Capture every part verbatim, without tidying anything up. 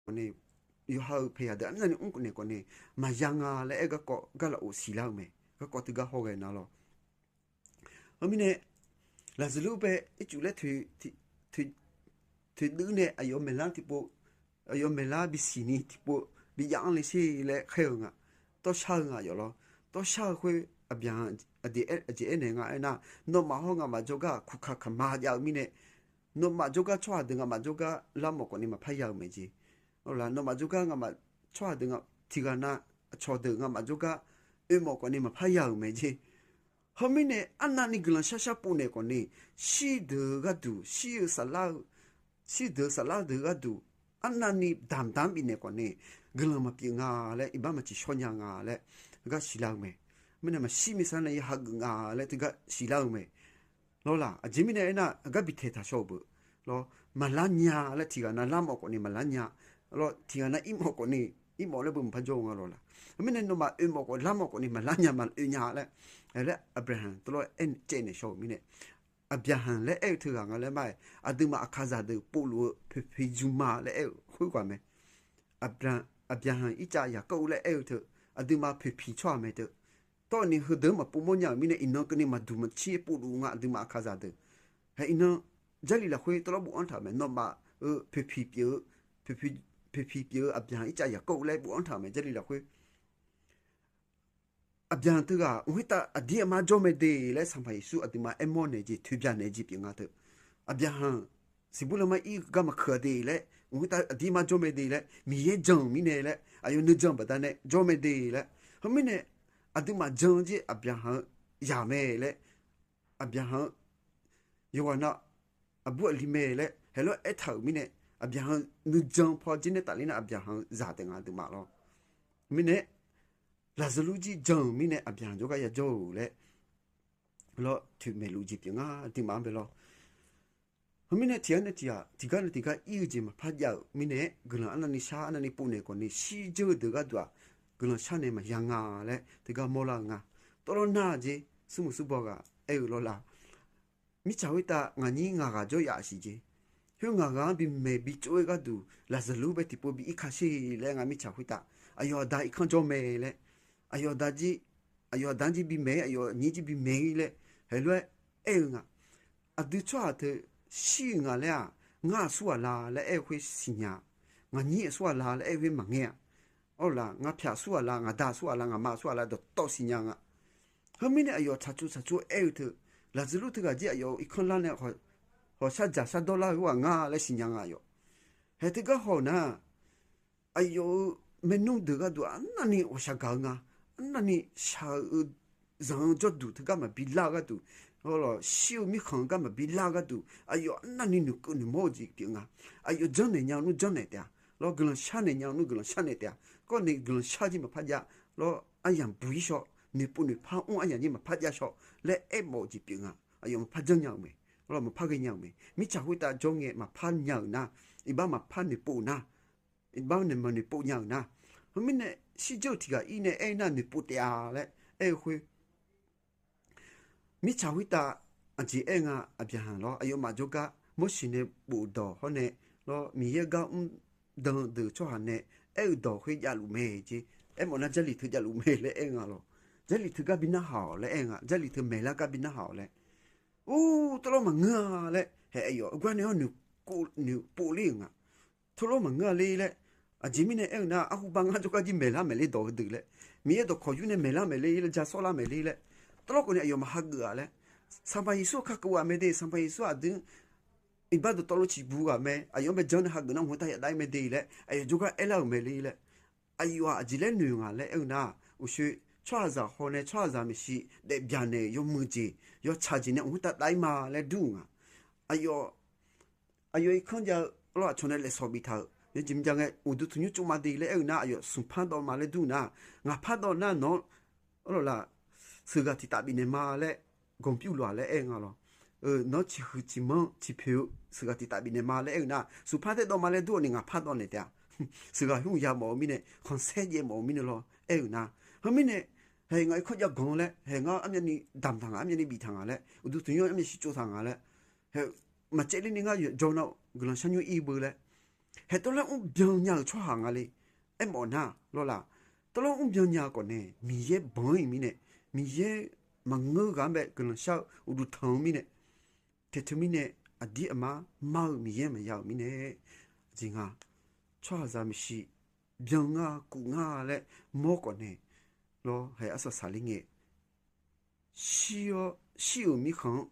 khawf ni, yawqha-euq paeqyaq deuq arnavni mr naeq khawf ni, maqya nga laer aer-eu garkawv gar lafov siqlar-eu mae. Garkawv teugar hawghae nar lawr. Heumirnae, Laqzaqlur bae ircuf laer toeqdui nae aqyawf maeqlar tiqpov, aqyawf maeqlar bisiqni tiqpov bijav-anr le sher laer khaer-eu nga. Tawrshar-eu nga yawf lawr. Tawrshar-eu khoer, aqjeq aernaeq nga aernar, nawmaf hawr ngamaf jawrgar-aq kuqkaq kaqma jav-eu mirnae, nawmaf jawrgar tsawrhaq deuq ngamaf jawrgar larmawf khawf ni maqpar ya-euq mae jeq. Nawmaf jawrgar ngamaf tsawrhaq deuq tiqghaq nav aqcawq deuq ngamaf jawrgar oermawf khawf ni maqpar ya-euq mae jeq. Heumirnae arnavni guiqlanq sharshar pov naeq khawf ni, shir deuq-eu gharduq, shir-eu saflar-eu, shir deuq-eu saflar deuq-eu gharduq, arnavni damqdamq-anr bifnaeq khawf ni, guiqlanq maqpyeuf nga laer, iqbax maqtiq shawr nya nga laer, gar siqlar-eu mae. Mirnae maqshir miqsar nae ya hageuf nga laer teugar siqlar-eu mae. Lawrlaq, aqjeq mirnae aernar, aqgar bi taeqtaq shaw-euq beu. Lawr, maqlar nya laer tiqghaq nav larmawf khawf ni maqlar nya. Lawr, tiqghaq nav irmawf khawf ni, irmawf laer beu maqpar jawr-eu nga lawrlaq. Mirnae nawmaf oermawf khawf larmawf khawf ni maqlar nya maqoe nya laer, laer Aqbyaqhanq tawvlawr-aer caev naeq shaw-euq mirnae, Aqbyaqhanq laer aer-eu teughaq nga laer ma-aer, aqduimaf aqkaqzaq deuq povluf-eu poeqpiq jmrma laer aer-eu khoerghaq mae. Aqbyaqhanq Irtsav Yaqkov laer aer-eu teu, aqduimaf poeqpiq tsawrhaq mae teu. Tawrni heudeuq-anr maqpov mawrnya-euq mirnae, iqnan keuvni maqduq maqcir povluf nga aqduimaf aqkaqzaq deuq. Hae iqnan, Jarlif lafkhoer tawvlawr bofanr taq-euq mae. Nawmaf-euq poeqpiq pyeuf-eu, poeqpiq pyeuf-eu Aqbyaqhanq Irtsav Yaqkov laer bofanr taq-euq mae Jarlif lafkhoer. Aqbyaqhanq teughaq mq khoertav aqdir aqmar jawr mae de laer Sanqpaq Yeqsur aqduimaf aermawr naeq jeq, toeqbyaq naeq jeq pyeuf nga teu. Aqbyaqhanq siqbur lanma ir gar maqkeuq-a de laer, mq khoertav aqdir aqmar jawr mae de laer, Miqyaer jan-euq mirnae laer, aqyawf nuijan baqdanae jawr mae de laer. Heumirnae, aqduimaf jan-eu jeq Aqbyaqhanq-eu zaq mae laer, Aqbyaqhanq-eu yawqghaq nav aqbur aqli mae laer haeqlawr aertaq-euq mirnae, Aqbyaqhanq-eu nuijan paw jir nae tafler nar Aqbyaqhanq-eu zaq taef nga aqduimaf lawr. Mirnae, Laqzaqlur jir jan-euq mirnae Aqbyaqhanq jawrgar yajawr-euq laer lawr, toeqmaeq luf jeq pyeuf nga aqduimaf-anr bae lawr. Heumirnae tiqgar nae tiqghaq, tiqgar nae tiqgar ir-eu jeq maqpar jav-euq mirnae-aer, guiqlanq arnavni shar arnavni pov naeq khawf ni shirdzeur-eu deuq gharduq-aq, guiqlanq shar nae maqya nga laer teugar mawrlar-eu nga. Tawvlawr nar-eu jeq, smrmuiq smrbaw ghaq aer-eu lawrlaq. Mirtsaq khoertav ngaq nyir ngaq ghaq jawr yaf siq jeq. Khoer ngaq ghaq-anr bimaeq bitsov-aer gharduq Laqzaqlur bae tiqpov bi irka sher laer nga mirtsaq khoertav. Aqyawf aqda irkanr jawr mae laer. Aqyawf aqda jir, aqyawf aqda jir bimaeq-ir, aqyawf nyir jir bimaeq-ir laer, haeqlof-aer aer-eu nga. Aqdui tsawrhaq teu shir-euq nga laer-aq, ngar aqsur ghaq la laer aer-eu khoer siqnya-a. Ngaq nyir aqsur ghaq la laer aer-eu khoer maqngaer-a. Awr laf, ngaq pyaq aqsur ghaq la, ngaq da aqsur ghaq la, ngaq ma aqsur ghaq la dawqtawv siqnya nga. Heumirnae aqyawf tsaqtsov tsaqtsov aer-eu teu, Laqzaqlur teughaq jir aqyawf irkanr lar nae hawqshar dzaqshar dawrlar-eu khoerghaq nga laer siqnya nga aqyawf. Haeq teugar haw-eu nar, aqyawf-euq maernmr deuq gharduq arnavni ghawqshaq gaq-eu nga. Arnavni shaq-eu zanq-eu jawrduq teugar maqbi lar-eu gharduq, shir-eu mirkhanq-eu gar maqbi lar-eu gharduq, aqyawf arnavni noeqkeuv noeqmawr-eu jeq pyeuf nga. Aqyawf janrnaeq nya-eu nmr janrnaeq taef-a. Lawr, guiqlanq sharnaeq nya-eu nmr guiqlanq sharnaeq taef-a. Kawr ni guiqlanq shar jir maqpar jav. Lawr, aryamq buq-ir shaw, noeqpov noeqpar mr aryamq jir maqpar jav shaw laer aermawf-eu jeq pyeuf nga. Aqyawf maqpar janrnya-euq mae. Lawr, maqpar ghaenya-euq mae. Mirtsaq khoertav jawr ngae maqpar nya-euq nar, iqbax maqpar noeqpov-eu nar, iqbax nae maqnoeqpov nya-euq nar. Heumirnae shirdzeur-eu tiqghaq ir nae aer nar noeqpov taef-a laer aer-eu khoer, mirtsaq khoertav aqjeq aer nga, Aqbyaqhaq lawr, aqyawfmaf jawrgar Morseq nae bofdawq hawr nae, lawr, Miqyaer gar mr dan deuq tsawrhaq nae aer-eu dawq khoer javluf mae jeq. Aermawf nar Jarlif teu javluf mae laer aer nga lawr. Jarlif teugar bi narhaq-awq laer aer nga. Jarlif teu maeqlar gar bi narhaq-awq laer. Ur, tawvlawr maqngeur-a laer haeq aqyawf gar nae-awr noeqpov ler-euq nga. Tawvlawr maqngeur-a ler laer. Aqjeq mirnae aer-eu nar, arhuba ngar jawrgar jir maeqlar maeqler dawq heudeuq laer, Miqyaer dawqkawq yur nae maeqlar maeqler laer, ja sawrlar maeqler laer, tawvlawr khawf ni aqyawf maqhageuf-a laer. Sanqpaq Yeqsur kakeuv ghaq mae de, Sanqpaq Yeqsur aqdui iqbax dawqtawvluf ciqbuq ghaq mae, aqyawf-anr bae janr nae hageuf nar mq khoertav yadav-ir mae de laer aqyawf jawrgar aerlar-euq mae ler laer. Aqyawf-aq aqjeq laer noeq nga laer aer-eu nar, uqshoe tsawrhaq zaq haw nae tsawrhaq zaq maeqshi daef byaq naeq-euq yawmuiq jeq yawtsaq jeq nae mq khoertav dav-ir ma laer dur-euq nga. Aqyawf aqyawf irkanr jav-eu lawr, aqcawq nae laefsawq biftaq-euq yawjeq mr ja ngae, uqduq tanqnymr tsov ma de laer aer-eu nar, aqyawf smq par dawv ma laer dur nar, ngaq par dawv nar nawq-anr lawr laf, sheuqghaq tiqtaf bifnaeq ma laer, ganqpyur lof-aq laer aer-eu nga lawr. Nawq-anr ciqhuiq ciqmanr ciqpoeq-eu sheuqghaq tiqtaf bifnaeq ma laer aer-eu nar, smq par taer dawv ma laer dur-awq ni ngaq par dawv naeq taef-a. Sheuqghaq hmr ya mawf-eu mirnae, khanqsaer jaev mawf-eu mirnae lawr aer-eu nar. Heumirnae, haeq ngaq irkanr jav ganq laer, haeq ngar armyavni damq taq nga, armyavni biftaq nga laer, uqduq tanqnymr armyav shirtsov taq nga laer, haeq maqcaevler ni ngar yawqjawr nar guiqlanq sharnymr ir beu laer, Haeq tawvlawr mrbyan nya-euq tsawrhaq nga le. Aermawf nar lawrlaq, tawvlawr mrbyan nya-eu khawfnae Miqyaer banq-anr iq mirnae, Miqyaer maqngeur ghaq-anr bae guiqlanq shar-eu uqduq tanq-eu mirnae, taeqteu mirnae aqdir aqmar mar-eu Miqyaer maqya-euq mirnae, aqjeq nga tsawrhaqzaq maeqshi byan ngar kuf ngar laer mawr khawfnae, lawr haeq arsaq saqler ngae shir-awr shir-euq mirkhanq-anr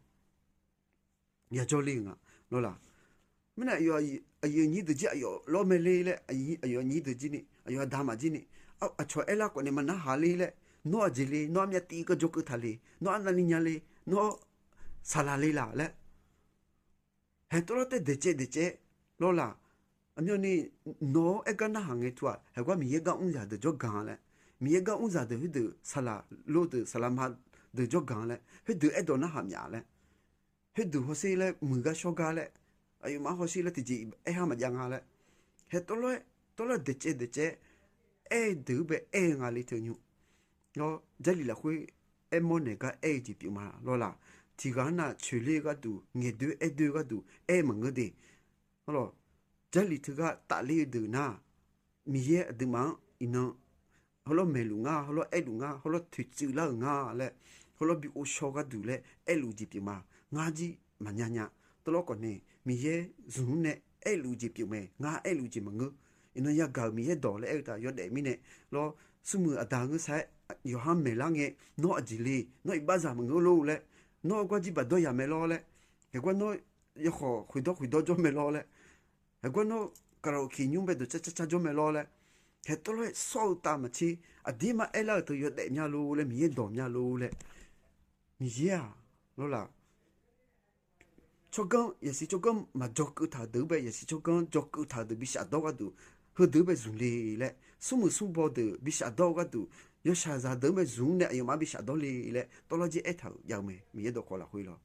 yajawr le-eu nga lawrlaq. Mirnae aqyuif aqnyir deuq jir aqyawf lawr mae le laer, aqyawf aqnyir deuq jir ni, aqyawf aqda maqjir ni, aqcawq aerlar khawfnae maqnarhaq le laer, nawr aqjeq le, nawr armyav tiv-ir keuv jawrkeuv taq le, nawr arnavni nya le, nawr saqlaq le laq laer, haeq tawvlawr tae daeqcaev daeqcaev lawrlaq. Aqmyanni nawq-awr aer gar narhaq ngae teu-aq, haeq gar Miqyaer gar mrzaq deuq jawrganq laer, Miqyaer gar mrzaq deuq khoerdeuq saqlaq lor deuq saqlaq ma deuq jawrganq laer, khoerdeuq aerdawq narhaq myaf laer, khoerdeuq hawsher laer muiq gar shawr gar laer, aqyawfmaf-anr hawsher laer tiqjeq aer har maqjav nga laer, haeq tawvlawr-aer tawvlawr daeqcaev daeqcaev aer deuq-eu bae aer-eu nga le teu nymr. Lawr, Jarlif lafkhoer aermawr naeq gar aer-eu jeq pyeuf ma lawrlaq. Tiqghaq-anr nav coeqler-eu gharduq, ngaeqdoer aerdoer-eu gharduq aer maqngeur de. Jarlif teugar tafler-eu deuq nar, Miqyaer aqduimaf-anr iqnan hawrlawr maeqluf ngar, hawrlawr aerluf ngar, hawrlawr toeqtsuif lar-euq nga laer, hawrlawr bi ghovshaw gharduq laer aerluf jeq pyeuf ma. Ngar jir maqnya nya. Tawvlawr khawfnae Miqyaer zmq-anr nae aerluf jeq pyeuf mae, ngar aerluf jeq maqngeur. Iqnan yagaq-euq Miqyaer dawq laer aer-eu taf yawdaef mirnae, lawr, smrmuiq aqda ngeur sar-aer yawqha-anr maeqlar ngae, nawr aqjeq le, nawr iqbaxzaq maqngeur lor laer, nawr gar jir baqdawr yaq mae lawr laer, haeq gar nawr yawkhawf khoeqdawr khoeqdawr jawr mae lawr laer, haeq gar nawr kaqlaq uqkiq nymr bae dawq car car car jawr mae lawr laer, haeq tawvlawr-aer sawr-eu tav maqtser, aqdirmar aerlar-euq teu yawdaef mya lor laer, Miqyaer dawq mya lor laer, Miqyaer-aq lawrlaq, tsawrganr yaqsiq tsawrganr maqjawr keuv taq-euq deuq-anr bae yaqsiq tsawrganr jawr keuv taq-euq deuq bi shafdawr gharduq, heudeuq-anr bae zmq le laer, smrmuiq smrbaw deuq bi shafdawr-eu gharduq, yawshaqzaq deuq-anr bae zmq-anr nae aqyawfmaf-anr bi shafdawr le laer tawvlawr jir aertaq-euq jav-eu mae, Miqyaer dawqkawq lafkhoer lawr.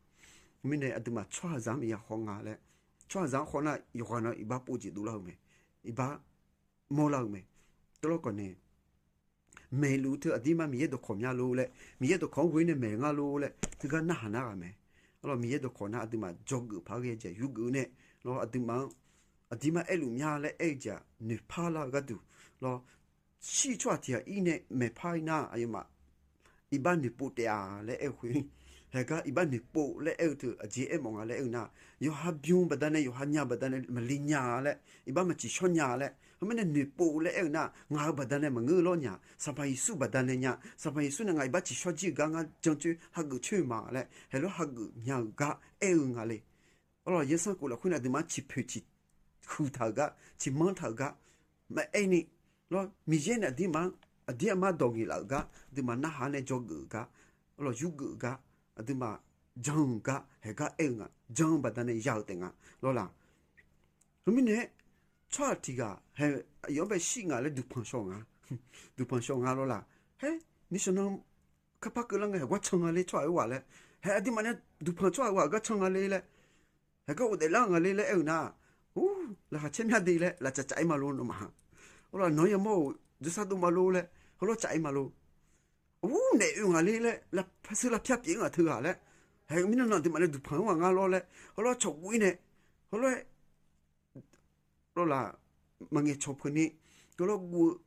Mirnae aqduimaf tsawrhaqzaq-anr maqya khawf nga laer, tsawrhaqzaq-anr khawf nar yawqghaq na iqbax pov jeq dovlar-eu mae, iqbax mawrlar-eu mae. Tawvlawr khawfnae maeqluf teu aqdirmar Miqyaer dawqkawq mya lor laer, Miqyaer dawqkawq-anr ghoe nae maeq ngar lor laer teugar narhaq nar ghaq mae. Lawr, Miqyaer dawqkawq nar aqduimaf dzawgeuf paq-aer ghae-eu jeq yurgeuf nae, lawr, aqduimaf-anr aqdirmar aerluf mya laer aer-eu jeq-aq noeqpar lar-eu gharduq, lawr, shir tsawrhaq tiq ghaq-ir nae maeqpar-ir nar aqyawfmaf iqbax noeqpov taef-a laer aer-eu khoer, haeq gar iqbax noeqpov laer aer-eu teu aqjeq aermawf nga laer aer-eu nar, yawqha bym baqdanae yawqha nya baqdanae maqli nya laer, iqbax maqciqshawr nya laer, heumirnae noeqpov laer aer-eu nar, ngaq-euq baqdanae maqngeur-eu lawr nya, Sanqpaq Yeqsur baqdanae nya, Sanqpaq Yeqsur nae ngaq iqbax ciqshawr jir-euq gar ngar jancoer hageuf coer-eu ma laer, haeq lawr hageuf nya-euq gar aer-eu nga le. Arlawq, zanrsanrkhof lafkhoer nae aqduimaf-anr ciqpoeq ciqhuiq taq-euq gar, ciqmanr taq-euq gar maqaer ni, lawr, Miqyaer nae aqdirmaf-anr aqdir aqmar dawq ngaeqlaf-euq gar aqduimaf narhaq nae dzawgeuf-euq gar, arlawq, yurgeuf-eu gar, aqduimaf jan-eu gar haeq gar aer-eu nga, jan-eu baqdanae ya-euq taef nga lawrlaq. Heumirnae-aer tsawrhaq tiq ghaq hae, aqyawf-anr bae shir nga laer duqpanq shaw nga, duqpanq shaw nga lawrlaq. Haer, nishawq nan karpar keuvlar ngae haeq gar can nga le tsawrhaq-eu ghaq laer, haeq aqduimaf nae duqpanq tsawrhaq-eu ghaq gar can nga le laer, haeq gar ghofdaef lar nga le laer aer-eu nar, ur, laqkhaq caer mya de laer lafcaf caf-ir ma lor nawmaf. Arlawq, nawq-anr yamawr-euq jawrsar dov ma lor laer heulof caf-ir ma lor. Ur, naef oe nga le laer, lavpyar seur lavpyar pyeuf-ir nga teughaq laer, haeq mirnan nan aqduimaf nae duqpanq-anr ghaq ngar lawr laer heulof-aer cawqguv-ir nae, heulof-aer lawrlaq, maqngaeq cawq peuq ni, heulof-aer guv-eu,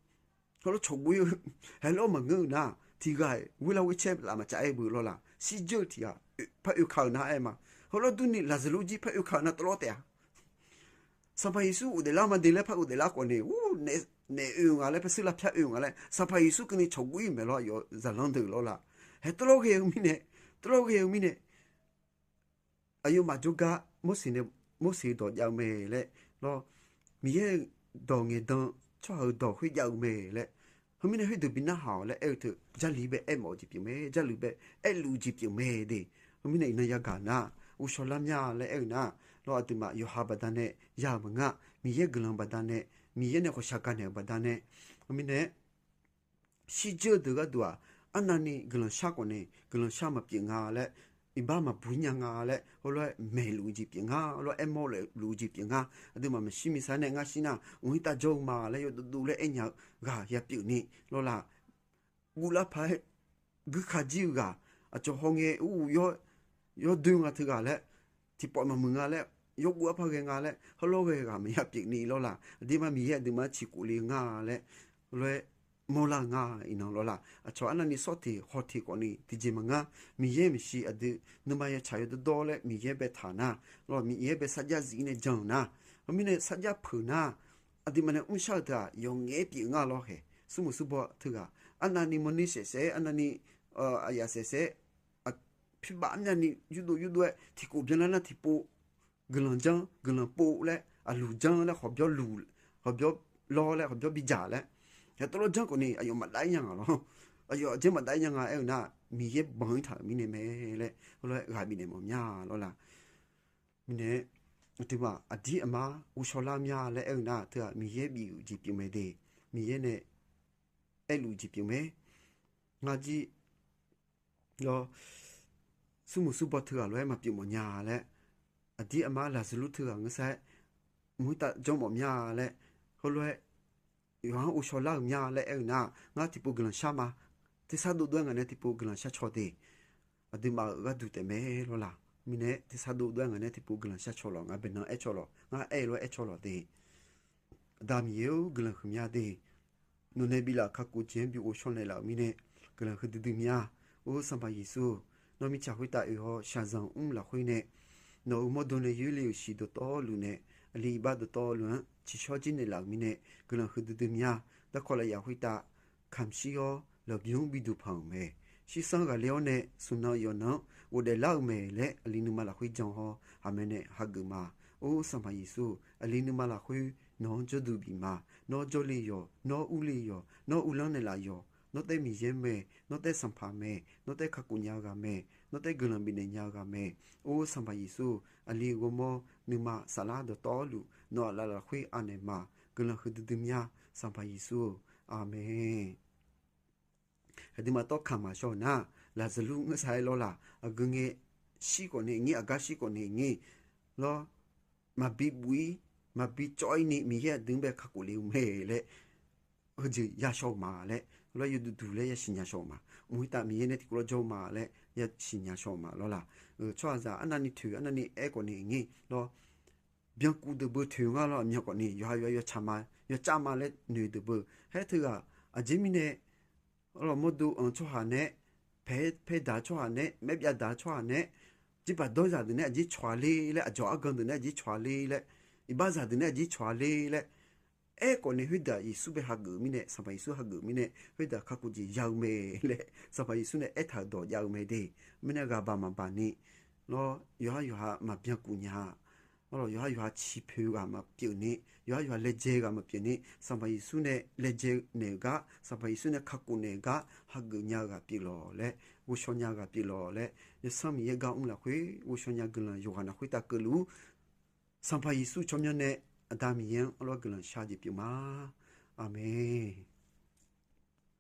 heulof-aer cawqguv-ir-eu, haeq lawr maqngeur-eu nar tiq ghaq-iq ghoerlar ghoercaer laf maqcaf-aer beu lawrlaq. Shirdzeur-eu tiq ghaq par oeka-eu nar aer ma. Heulof-aer durni Laqzaqlur jir par oeka-eu nar tawvlawr taef-a. Sanqpaq Yeqsur ghofdaef lar ma de laer par ghofdaef lar khawf ni, ur, naef oe nga laer, parseur lavpyar oe nga laer Sanqpaq Yeqsur keuvni cawqguv-ir-euq mae lawr, aqyawf zaqlanr deuq lawrlaq. Haeq tawvlawr ghae-eu mirnae, tawvlawr ghae-eu mirnae, aqyawfmaf jawrgar Morseq nae, Morseq-eu dawq jav-eu mae laer, lawr, Miqyaer-euq dawq ngaeqdan, tsawrhaq-euq dawq khoer jav-eu mae laer, heumirnae khoerdeuq bi narhaq-awq laer aer-eu teu Jarlif bae aermawf-eu jeq pyeuf mae, Jarlif bae aerluf-eu jeq pyeuf mae de. Heumirnae iqnan yagaq nar, ghovshaw lar mya laer aer-eu nar, lawr, aqduimaf yawqha baqdanae ya-euq maqngeur, Miqyaer guiqlanq baqdanae, Miqyaer nae khawqshaq gaqnaeq-euq baqdanae, heumirnae shirdzeur-eu deuq gharduq-aq, arnavni guiqlanq shar khawf nae guiqlanq shar maqpyeuf nga laer, iqbax maqbuq nya nga laer heulof-aer maeqluf-eu jeq pyeuf nga, heulof-aer aermawr luf-eu jeq pyeuf nga. Aqduimaf maqshir miqsar nae ngar shir nar, mqhir tav jawr-eu ma laer yawdovdov laer aernya-eu ghaq yapyeuf ni lawrlaq. Guvlar paq-aer guirka jir-eu ghaq, aqcawq hawngae ur yawdoer nga teughaq laer, tiqpawf maqmuiq nga laer, yawguv arpar ghae nga laer, heulof ghae ghaq maqya pyeufni lawrlaq. Aqdirmar Miqyaer aqduimaf ciqkof le-eu nga laer, lof-aer mawrlar-eu nga iqnan lawrlaq. Aqcawq arnavni sawr teq haw teq khawfni tiqjeq maqngeur. Miqyaer maeqshi aqdui nuima yawtsaq yawdawrdawr laer Miqyaer baetaq nar, lawr Miqyaer bae sarjax zif-ir nae jan-euq nar, heumirnae sarjax peuq nar, aqduimaf nae mrshar-eu teu-aq yawqngaef-aer pyeuf nga lawr hae. Smrmuiq smrbaw teughaq arnavni mawrni saef saef-aer, arnavni aqyaf saef saef-aer, pyurbaf armyavni yurdov yurdov-aer tiqkhof byanlar nar tiqpov guiqlanq janr, guiqlanq pov laer, aqluq janr laer, hawqbyawr luf, hawqbyawr lawr laer, hawqbyawr bidzaq laer, yaqtawvlawr janr khawfni aqyawf maqdav-ir nya nga lawr. Aqyawf aqjeq maqdav-ir nya nga aer-eu nar, Miqyaer banq-ir taq-euq mirnae mae laer heulof-aer ghaq bifnaeq mawf mya lawrlaq. Mirnae aqduimaf aqdir aqmar ghovshaw lar mya laer aer-eu nar, teu-aq Miqyaer bif-euq jeq pyeuf mae de. Miqyaer nae aerluf jeq pyeuf mae. Ngar jir lawr, smrmuiq smrbaw teughaq lof-aer maqpyeuf mawf nya laer, aqdir aqmar Laqzaqlur teughaq ngeur sar-aer mq khoertav jawr mawf mya laer, heulof-aer yawqha-anr ghovshaw lar-euq mya laer aer-eu nar, ngar tiqpov guiqlanq shar ma. Tersar dovdov-aer ngaq nae tiqpov guiqlanq shar caw de. Aqduimaf-euq gharduq taef mae lawrlaq. Mirnae tersar dovdov-aer ngaq nae tiqpov guiqlanq shar caw lawq, ngaq baeqnan aer caw lawq, ngar aer lof-aer aer caw lawq de. Aqda Miqyaer-or, guiqlanq huiq mya de. Nawq nae biflaf kakhof jeq-anr bi ghovshaw naeqlaf-euq mirnae guiqlanq huiqdui dui mya. Or Sanqpaq Yeqsur, nawr mirtsaq khoertav oeq haw shaqzanq mr lafkhoer nae, nawq-euq mawrdo nae yoerle-euq shiq dawqtawvluf nae, aqli iqbax dawqtawvluf-anr ciqshawr jir naeqlaf-euq mirnae guiqlanq huiqdui dui mya. Darkawq lafyaq khoertav kamq shir-awr lmqbymr biduq panq-euq mae. Shirsanr ghaqler-awr nae smq nan yawq nan-anr ghofdaef lar-euq mae laer aqli nuima lafkhoer jan-awr haqmae nae hageuf ma. Or Sanqpaq Yeqsur, aqli nuima lafkhoer nawq-anr jawrduq bif ma. Nawr jawrle yawq, nawr urle yawq, nawr uvlanr naeqlaf yawq, nawr taef Miqyaer mae, nawr taef Sanqpaq mae, nawr taef kakhof nya-eu ghaq mae, nawr taef guiqlanq bifnaeq nya-eu ghaq mae. Or Sanqpaq Yeqsur, aqli ghawrmawr nuima saflar dawqtawvluf nawq aqlaf lafkhoer anaeq ma. Guiqlanq huiqdui dui mya. Sanqpaq Yeqsur-or, aqmeq. Aqduimaf tawrkaq maqshaw-eu nar, Laqzaqlur ngeur sar-aer lawrlaq, aqgeu ngae shir khawf nae ngir, aqgar shir khawf nae ngir lawr, maqbi buf-ir, maqbi cawv-ir ni Miqyaer aqdui-anr bae kakhof le-eu mae laer heujeq yashaw-eu ma laer, lawr yawduq duq laer yasiq nya shaw-eu ma. Mq khoertav Miqyaer nae tiqkawv lawr jawr-eu ma laer yasiq nya shaw-eu ma lawrlaq. Tsawrhaqzaq arnavni toeq arnavni aer khawf nae ngir lawr, byankuf deuq beu toeq ngar lawr, aqmyan khawf ni yawqha yawqha yawtsaq ma, yawcav ma laer noeq deuq beu. Haer teughaq aqjeq mirnae, lawr mawrdo-anr tsawrhaq nae, paeq paeq daq tsawrhaq nae, maer byav daq tsawrhaq nae, jirbaq dawrzaq deuq nae aqjeq cawq-a le laer, aqdzawq argan deuq nae aqjeq cawq-a le laer, iqbaxzaq deuq nae aqjeq cawq-a le laer aer khawf nae, khoerdeuq Yeqsur bae hageuf mirnae, Sanqpaq Yeqsur hageuf mirnae, khoerdeuq kakhof jeq ya-eu mae laer Sanqpaq Yeqsur nae aertaq-euq dawq jav-eu mae de. Mirnae ghaq baq maqbaq ni lawr, yawqha yawqha maqbyankuf nya-a. Arlawq, yawqha yawqha ciqpoeq-eu ghaq maqpyeuf ni, yawqha yawqha laejae ghaq maqpyeuf ni, Sanqpaq Yeqsur nae laejae naeq-euq gar, Sanqpaq Yeqsur nae kakhof naeq-eu gar hageuf nya-eu ghaq pyeuf lawq laer, ghovshaw nya-eu ghaq pyeuf lawq laer, Yawsanr Miqyaer gar mr lafkhoer ghovshaw nya guiqlanq yawqghaq navluf khoertav keuvluf-ur. Sanqpaq Yeqsur tsawrmyanr nae Aqda Miqyaer-anr arlawr guiqlanq shar jeq pyeuf ma. Aqmeq.